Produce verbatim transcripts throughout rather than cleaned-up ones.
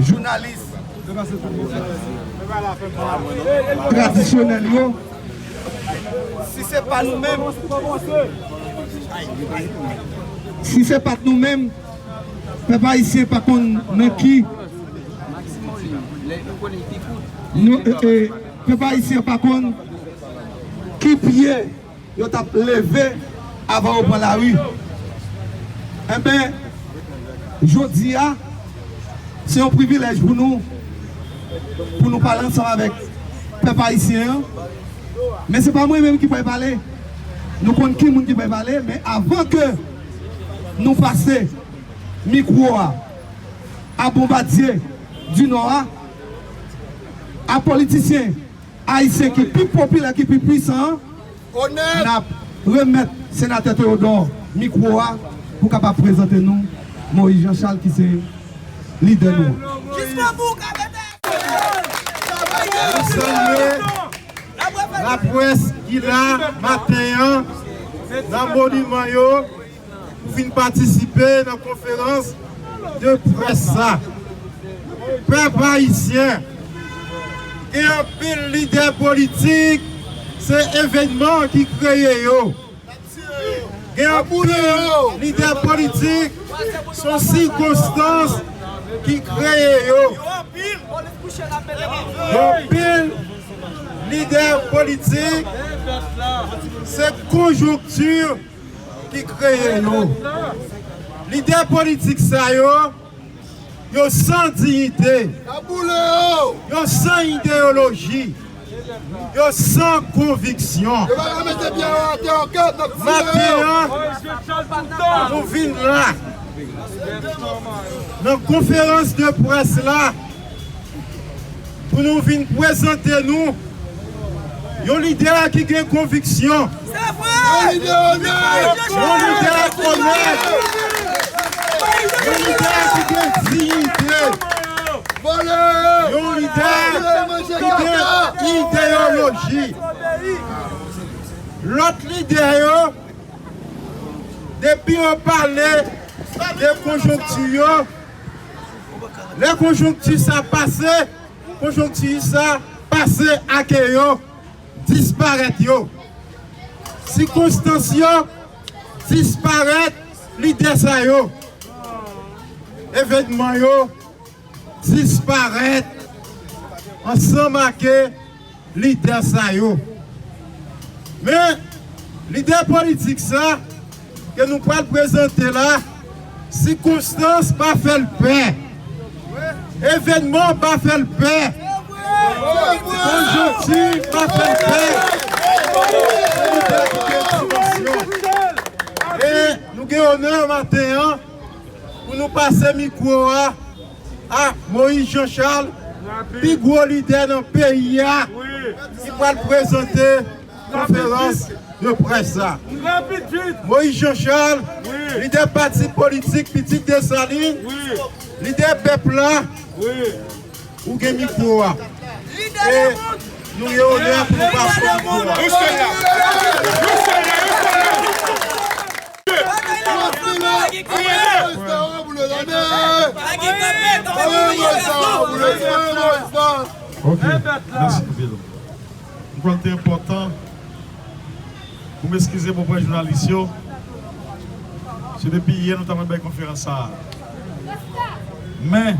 Jounalis tradisyonèl yo. Si se pa nou menm, si se pa t nou menm, pèp ayisyen pa konn nan ki nou, e, e, pèp ayisyen pa konn ki pye yo t ap leve avan yo pran lari. Enben, jodi a, se yon privilèj pou nou, pou nou pale ansanm avèk pèp ayisyen an. Men se pa mwen menm ki pral pale. Nou konn ki moun ki pral pale, men avan ke nou pase mikwo a a Bonbadye di Nò a, a politisyen ayisyen ki pi popilè, ki pi pwisan an, n ap remèt senatè Théodore mikwo a pou kapab prezante nou Moïse Jean Charles ki se lidè nou an. Jiskobou, Kabètè! Nou salye laprès ki la maten an nan moniman yo pou vin patisipe nan konferans de près sa. Pèp ayisyen, gen anpil lidè politik, se evènman ki kreye yo. Gen anpil lidè politik, se yon sikonstans ki kreye yo. Gen anpil lidè politik, se konjonkti ki kreye yo. Lidè politik sa yo, yo san diyite. Yo san ideyoloji. Yo san konviksyon. Maten an, nou vin la nan konferans de près la, pou nou vin prezante nou yon lidè ki gen konviksyon. Se vre! Yon lidè onèt! Yon lidè onèt! Yon lidè ki gen diyite! Yon lidè ki gen ideyoloji! Lòt lidè yo, depi yo pale de konjonkti yo, lè konjonkti sa pase, konjonkti sa pase ak yo, disparèt yo. Sikonstans yo disparèt lidè sa yo. Evènman yo disparèt ansanm ak lidè sa yo. Men, lidè politik sa ke nou pral prezante la, sikonstans pa fè l pè. Evènman pa fè l pè. Konjonkti pa fè l pè. Se lidè ki gen dimansyon. E nou gen onè maten an pou nou pase mikwo a a Moïse Jean Charles, pi gwo lidè nan peyi a, ki pral prezante konferans de près la. Moïse Jean Charles, lidè pati politik Pitit Desalin, lidè pèp la, ou gen mikwo a. E nou gen onè pou nou pase mikwo a. Ok, mèsi anpil. M kwè l te enpòtan pou m eskize m oprè jounalis yo. Se depi yè nou t ap bay konferans sa a. Men,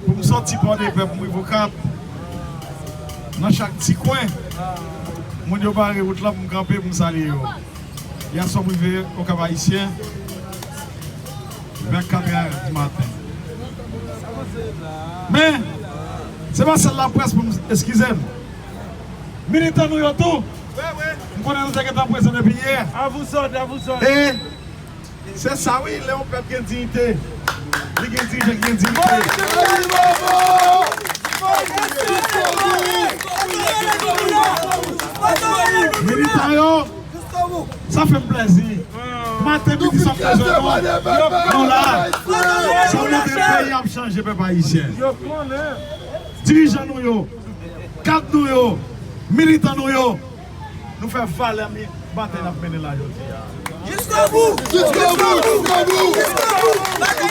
pou m sòti Pòdepè pou m rive Okap, nan chak ti kwen, moun yo bare wout la pou m kanpe pou m salye yo. Yè swa m rive Okap Ayisyen, vè katrè di maten. Men, se pa sèl laprès pou m eskize m. Militan nou yo tou, m konnen nou te gentan prezan depi yè. E se sa wi, lè yon pèp gen diyite, li gen dirijan ki gen diyite. Militan yo, sa fè m plèzi. Maten, midi, swa, m bezwen nou. Nou la. Sa montre peyi ap chanje, pèp ayisyen. Dirijan nou yo, kad nou yo, militan nou yo, nou fè valè mi batay n ap mennen la jodi a. Jiskobou! Jiskobou! Jiskobou! Batay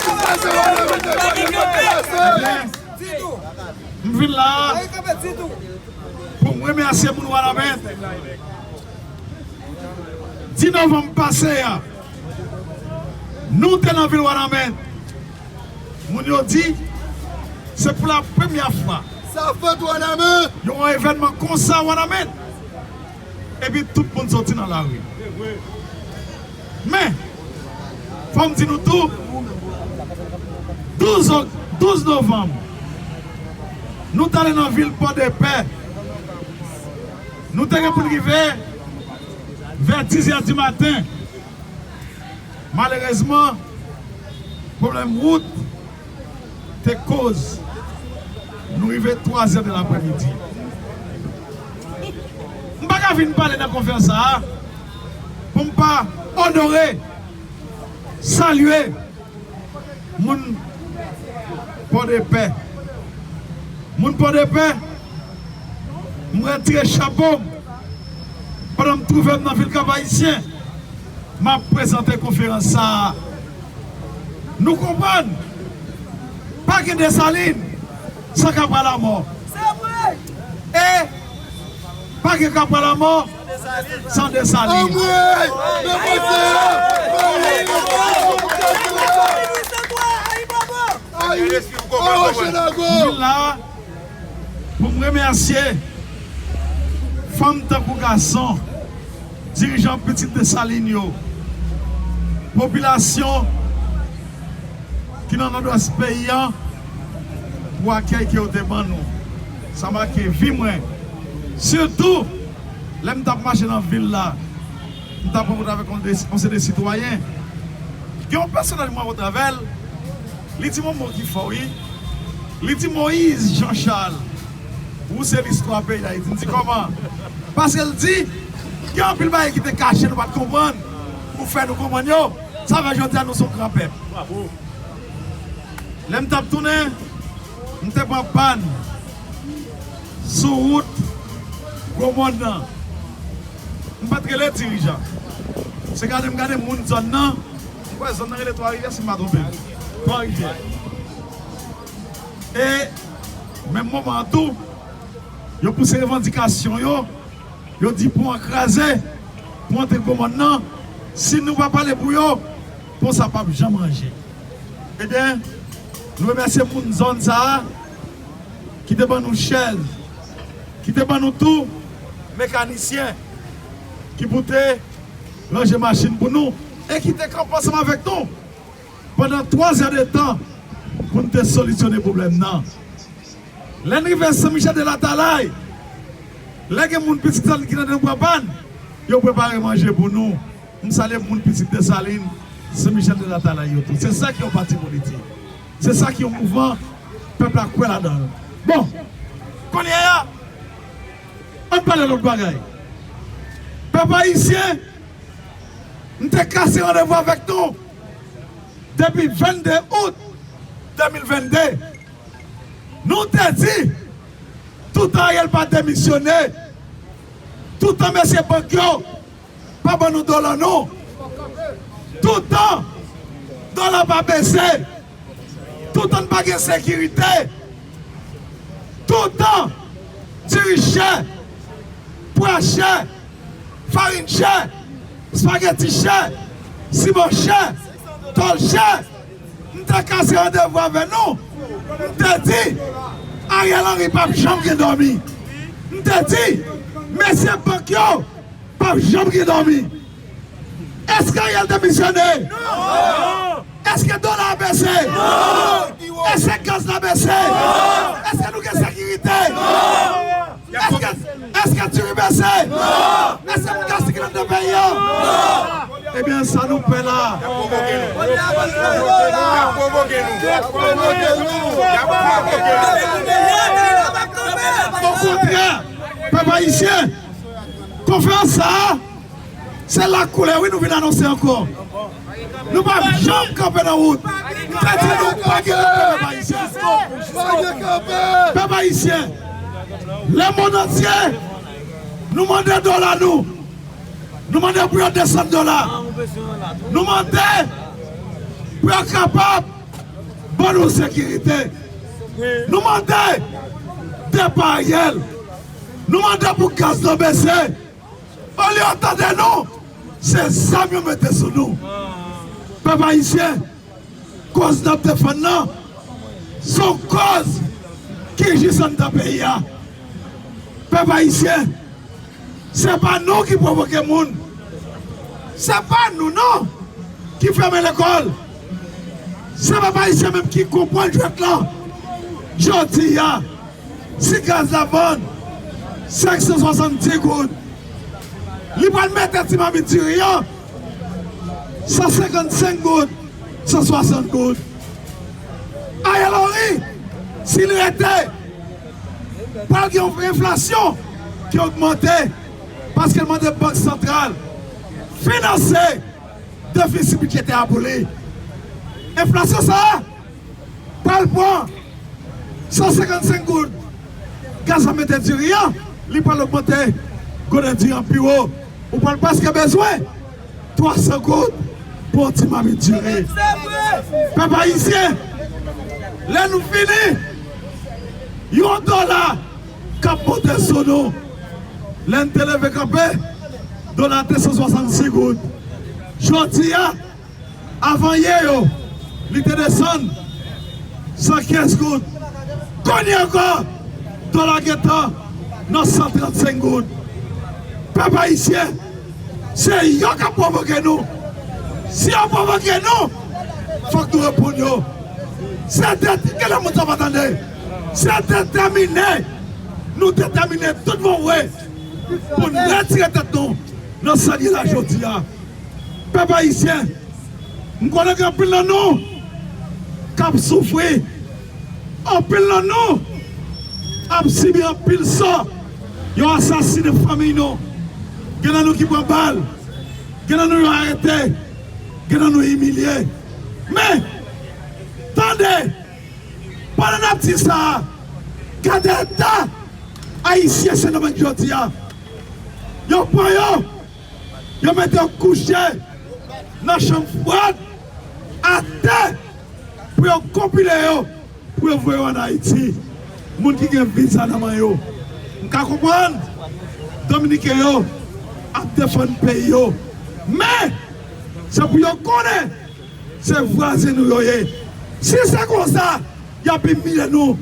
la va fini! la pou m remèsye moun Wanament. Dis novanm pase a, nou te nan vil Wanament. Moun yo di, se pou la premyè fwa sa fèt Wanament. Yon evènman konsa Wanament. Epi tout moun soti nan lari. Men, fò m di nou tou, douz o-, douz novanm, nou t ale nan vil Pòdepè. Nou te gen pou n rive vè diz è di maten. Malerezman, pwoblèm wout te koz nou rive twa zè de laprèmidi. M pa ka vin pale nan konferans sa a pou m pa onore, salye moun Pòdepè. Moun Pòdepè, m retire chapo m pandan m twouve m nan vil Kap Ayisyen. M ap prezante konferans sa a. Nou konprann, pa gen Desalin san Kapwa Lamò. E pa gen Kapwa Lamò san Desalin. Anmwey! Mwen pote a! Mwen pote a! Ayi! Ayi! Ayi! Ayi! Ayi! Vin la pou m remèsye fanm tankou gason, dirijan pitit Desalin yo, popilasyon ki nan Nòdwès peyi a, pou akèy ke yo te ban nou. Sa make vi mwen. Sitou, lè m t ap mache nan vil la, m t ap rankontre avèk yon de, yon seri de sitwayen. Gen yon pèsonaj mwen rankontre avè l, li di m yon mo ki fò, wi. Li di, Moyiz Jan Chal, ou se listwa peyi Dayiti. M di, kòman? Paske l di, gen anpil bagay ki te kache, nou pa t konprann, ou fè nou konprann yo. Sa fè jodi a nou se yon gran pèp. Lè m t ap tounen, m te pran pàn sou wout Gwo Mòn nan. M pa t rele dirijan. Se gade m gade moun zòn nan. M kwè zòn nan rele Twa Rivyè, si m pa twonpe m. Twa Rivyè. E menm moman an tou, yo pouse revandikasyon yo. Yo di pon an kraze, pon an te Gwo Mòn nan. Si nou pa pale pou yo, pon sa p ap janm ranje. Ebyen, nou remèsye moun zòn sa a ki te ban nou chèz, ki te ban nou tou mekanisyen ki pou te ranje machin pou nou e ki te kanpe ansanm avèk nou pandan twa zè de tan pou n te solisyone pwoblèm nan. Lè n rive Sen Michèl de Latalay, lè gen moun pitit Desalin ki tande nou pran pàn, yo prepare manje pou nou. M salye moun pitit Desalin, Sen Michèl de Latalay yo tou. Se sa ki yon pati politik. Se sa ki yon mouvman pèp la kwè ladan l. Bon, kounye a, ann pale lòt bagay. Pèp ayisyen, m te kase randevou avèk nou depi vennde out de mil vennde. Nou te di, toutan Ariel pa demisyone, toutan mesye bank yo pa ban nou dola nou, toutan dola pa bese, toutan n pa gen sekirite, toutan diri chè, pwa chè, farin chè, espageti chè, siman chè, tòl chè. M te kase randevou avè nou. M te di, Ariel Henry p ap janm gen dòmi. M te di, mesye bank yo p ap janm gen dòmi. Èske Ariel demisyone? Non! Èske dola a bese? Non! Èske gaz la bese? Non! Èske nou gen sekirite? Non! Èske, èske diri bese? Non! Èske moun ka sikile anndan peyi a? Non! Ebyen, sa nou pè la. Y ap pwovoke nou. Y ap pwovoke nou. Y ap pwovoke nou. Y ap pwovoke nou. Okontrè, pèp ayisyen, konferans sa a, se la koulè, wi, nou vin anonse ankò. Nou p ap janm kanpe nan wout. M te di nou pa gen kanpe, pèp ayisyen. Pèp ayisyen, lemond antye, nou mande dola nou. Nou mande pou yo desann dola. Nou mande pou yo kapab ban nou sekirite. Nou mande Tè pa Ariel. Nou mande pou gaz lan bese. Olye yo tande nou, se zam yo mete sou nou. Pèp ayisyen, kòz n ap defann nan, se yon kòz ki jis anndan peyi a. Pèp ayisyen, se pa nou ki pwovoke moun. Se pa nou non ki fèmen lekòl. Se pèp ayisyen menm ki konprann jwèt lan. Jodi a, si gaz la vann senk san swasanndis goud, li pral mete ti mamit diri an san senkannsenk goud, san swasant goud. Ariel Henry, si l rete, pral gen yon enflasyon ki ogmante, paske l mande Bank Santral finanse defisi bidjetè a pou li. Enflasyon sa a pral pran san senkannsenk goud gaz la mete diri an, li pral ogmante gouden diri an pi wo. Ou pral prèske bezwen twasan goud pou yon ti mamit diri. Pèp ayisyen, lè nou fini, yon dola k ap monte sou nou. Lè n te leve kanpe, dola te san swasanndis goud. Jodi a, avan yè yo, li te desann san kenz goud. Kounye a ankò, dola gentan nan san trannsenk goud. Pèp ayisyen, se yo k ap pwovoke nou. Si yo pwovoke nou, fòk nou reponn yo. Se dèt-, genlè moun sa pa tande. Se detèmine. Nou detèmine tout bon vre pou n retire tèt nou nan sa n ye la jodi a. Pèp ayisyen, m konnen gen anpil nan nou k ap soufri. Anpil nan nou ap sibi anpil sò. Yo asasinen fanmi nou. Gen nan nou ki pran bal. Gen nan nou yo arete. Gen nan nou imilye. Men, tande, pandan n ap di sa a, gade eta ayisyen Sendomeng jodi a. Yo pran yo, yo mete yo kouche nan chanm fwad, atè, pou yo konpile yo, pou yo voye yo ann Ayiti. Moun ki gen viza nan men yo. M ka konprann Dominiken yo ap defann peyi yo. Men, se pou yo konnen se vwazen nou yo ye. Si se konsa, y ap imilye nou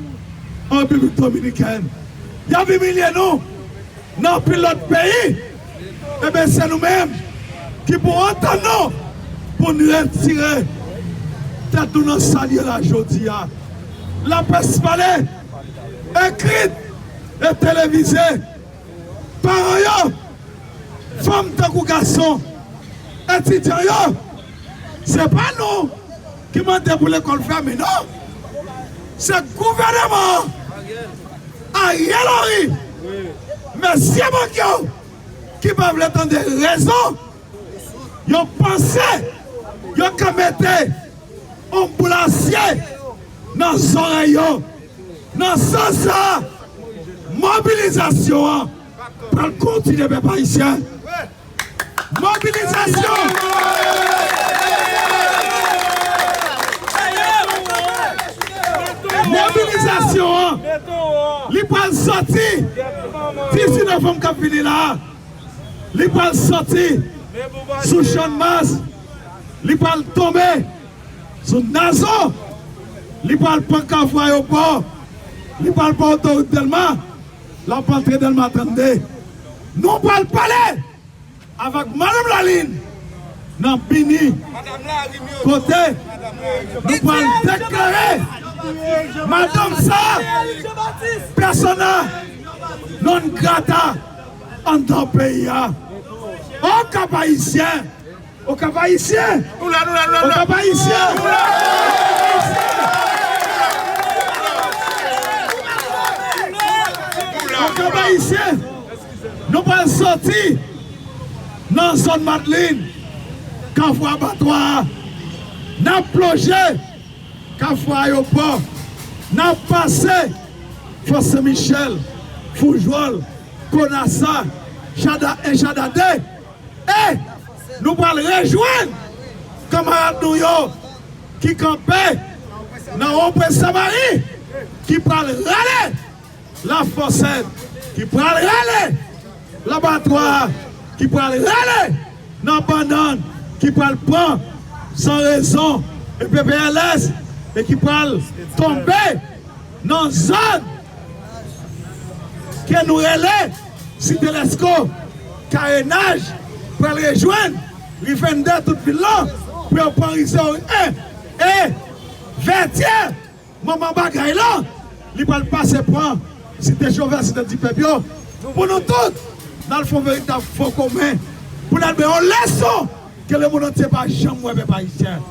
an Repiblik Dominikèn. Y ap imilye nou nan anpil lòt peyi. Ebyen, se nou menm ki pou antann nou pou n retire tèt nou nan sa n ye la jodi a. Laprès pale, ekrit e televize. Paran yo, fanm tankou gason, etidyan yo, se pa nou ki mande pou lekòl fèmen, non. Se gouvènman an, Ariel Henry, mesye bank yo ki pa vle tande rezon, yo panse yo ka mete yon boul asye nan zòrèy yo. Nan sans sa a, mobilizasyon an pral kontinye, pèp ayisyen. Mobilizasyon! Mobilizasyon an, li pral soti dizuit novanm k ap vini la a. Li pral soti sou Channmas. Li pral tonbe sou Nazon. Li pral pran Kafou Ayewopò. Li pral pran otowout Dèlma. L ap antre Dèlma trannde. Nou pral pale avèk Madanm Lalin nan Bini, kote nou pral deklare madanm sa a persona non grata anndan peyi a. Okap Ayisyen! Okap Ayisyen! Nou la, nou la, nou la, nou la. Okap Ayisyen! Okap Ayisyen! Nou pral soti nan zòn Madlin, Kafou Abatwa a. N ap plonje Kafou Ayewopò. N ap pase Fò Sen Michèl, Foujwòl, Konasa, Chada en, Chada de. E nou pral rejwenn kanmarad nou yo ki kanpe nan Wonprens Samari, ki pral rale Lafòsèt ki pral rale labatwa a, ki pral rale nan bannann, ki pral pran san rezon e P P L S e ki pral tonbe nan zòn ke nou rele Site Lèsko, karenaj pral rejwenn ri venndè tout vil lan pou yo pran ri Seori en e Vètyè. Manman bagay la, li pral pase pran Site Chovè, Site Dipèp yo. Pou nou tout, n al fè yon veritab fò komen. Pou n al bay yon leson ke lemonn antye pa janm wè pèp ayisyen.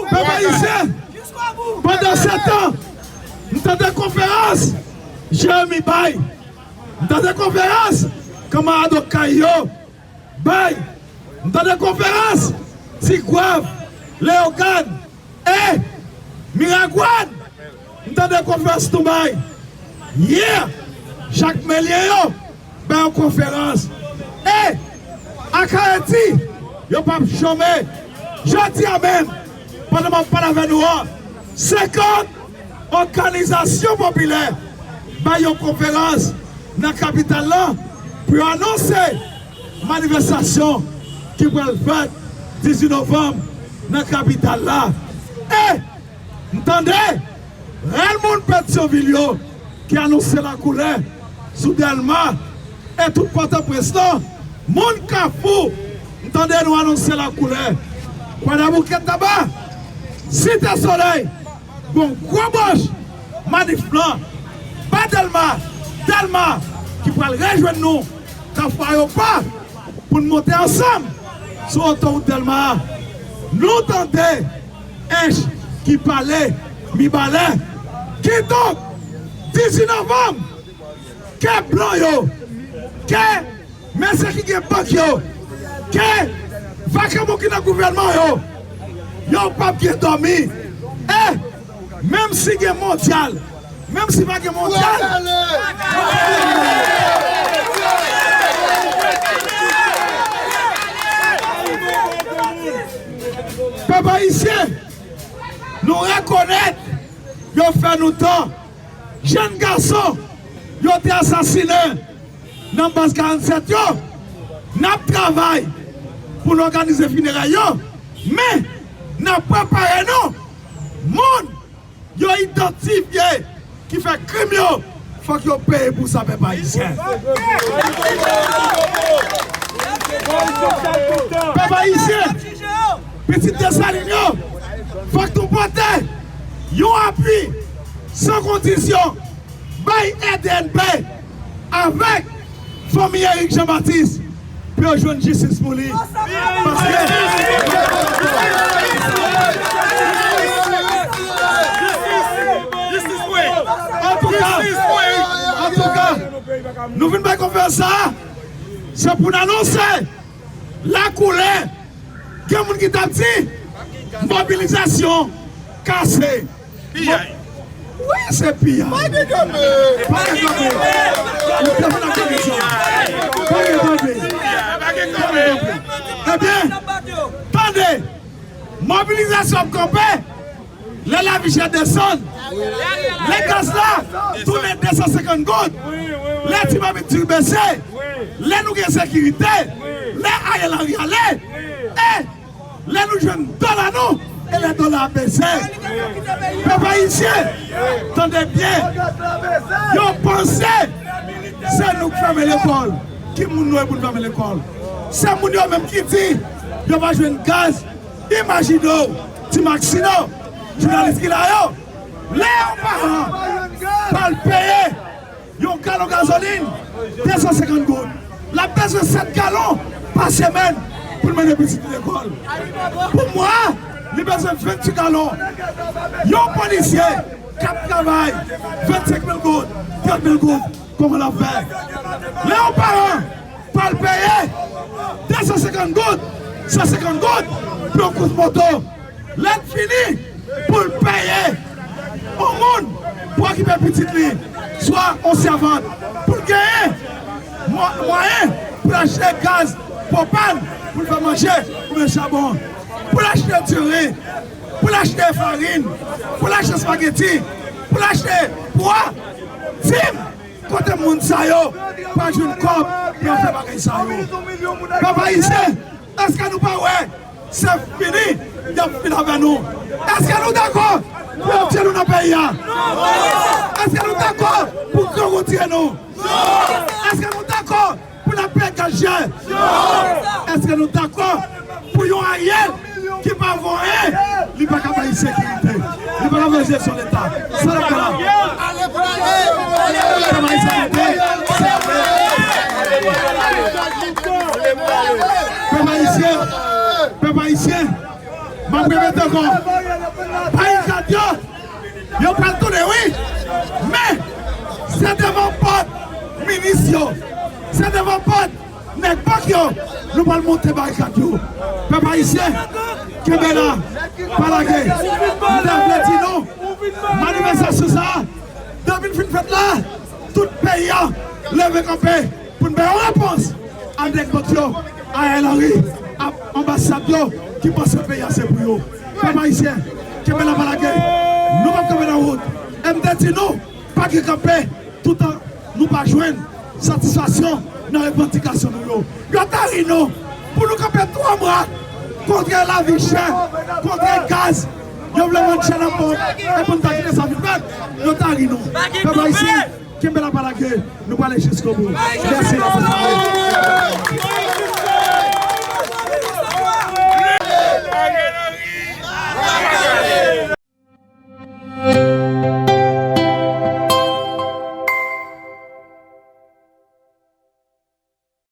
Pèp ayisyen, pandan sèt an, m tande konferans Jeremi bay. M tande konferans kanmarad Okay yo bay. M tande konferans Ti Gwav, Leyogàn e Miragwàn. M tande konferans nou bay. Yè, Jakmelyen yo bay yon konferans. E Akayeti, yo p ap chome. Jodi a menm, pandan m ap pale avè nou an, senkant òganizasyon popilè bay yon konferans nan kapital la pou yo anonse manifestasyon ki pral fèt dizuit novanm nan kapital la. E m tande rèl moun Petyonvil yo ki anonse lakoulè sou Dèlma e tout Pòtoprens lan, moun Kafou, m tande nou anonse lakoulè. Kwadèboukè, Taba, Site Solèy, gon gwo bòch manif lan ba Dèlma, Dèlma ki pral rejwenn nou Kafou Ayopa pou n monte ansanm sou otowout Dèlma a. Nou tande ench ki pale Mibalè. Kidonk, dizuit novanm, ke blan yo, ke mesye ki gen bank yo, ke vakabon ki nan gouvènman yo, yo p ap gen dòmi. E menm si gen mondyal, menm si pa gen mondyal, pèp ayisyen, nou rekonèt yo fè nou tò. Jèn gason yo te asasinen nan baz karannsèt yo, n ap travay pou n òganize finerèy yo, men n ap prepare nou. Moun yo idantifye ki fè krim yo, fòk yo peye pou sa, pèp ayisyen. Pèp ayisyen, pitit Desalin yo, fòk nou pote yon apui san kondisyon bay R D N P avèk fanmi Eric Jean Baptiste pou yo jwenn jistis pou li. Paske, antouka, antouka, nou vin bay konferans sa a, se pou n anonse lakoulè. Gen moun ki t ap di mobilizasyon kase. Piyay. Wi, se piyay. Pa gen kanpe. Pa gen kanpe. Ou te fè nan komisyon. Pa gen kanpe. Pa gen kanpe. Ebyen, tande. Mobilizasyon ap kanpe. Lè lavi chè desann, lè gaz la tounen de san senkant goud, lè ti mamit diri bese, lè nou gen sekirite, lè Ariel Henry ale, e lè nou jwenn dola nou, e lè dola a bese. Pèp ayisyen, tande byen, yo panse se nou k fèmen lekòl. Ki moun nou ye pou n fèmen lekòl? Se moun yo menm ki di yo pa jwenn gaz. Imajine w, Ti Maxino, jounalis ki la yo, lè yon paran pral peye yon galon gazolin de san senkant goud, l ap bezwen sèt galon pa semèn pou l mennen pitit li lekòl. Pou mwa, li bezwen venntuit galon. Yon polisye k ap travay vennsenk mil goud, trant mil goud, kòman l ap fè? Lè yon paran pral peye de san senkant goud, san senkant goud pou yon kous moto. Lè l fini, pou l peye yon moun pou okipe pitit li, swa yon sèvant, pou l genyen mwa-, mwayen pou l achte gaz pwopàn, pou l fè manje, oubyen chabon. Pou l achte diri, pou l achte farin, pou l achte espageti, pou l achte pwa. Di m, kote moun sa yo pral jwenn kòb pou yo fè bagay sa yo? Pèp ayisyen, èske nou pa wè se fini y ap fini avè nou? Èske nou dakò pou yo tiye nou nan peyi a? Èske nou dakò pou grangou tiye nou? Èske nou dakò pou n ap peye gaz chè? Èske nou dakò pou yon Ariel ki pa voye, li pa ka bay sekirite, li pa ka bay jesyon Leta? Sa n ap fè la? Pèp ayisyen, pèp ayisyen, pèp ayisyen, m ap repete ankò, barikad yo, yo pral tounen wi, men se devan pòt minis yo, se devan pòt nèg bank yo, nou pral monte barikad yo. Pèp ayisyen, kenbe la, pa lage. M te vle di nou, manifestasyon sa a, depi n fin fèt la, tout peyi a leve kanpe pou n bay yon repons a nèg bank yo, Ariel Henry, a anbasad yo ki panse peyi a se pou yo. Pèp ayisyen, kenbe la, pa lage. Nou p ap kanpe nan wout. M te di nou, pa gen kanpe toutan nou pa jwenn satisfaksyon nan revandikasyon nou yo. Yo tari nou pou nou kanpe twa mwa kont lavi chè, kont gaz. Yo vle vann chè nan pòt, e pou n ta kite sa vin fèt, yo tari nou. Pèp ayisyen, kenbe la, pa lage, nou prale jiskobou. Mèsi, la fòs.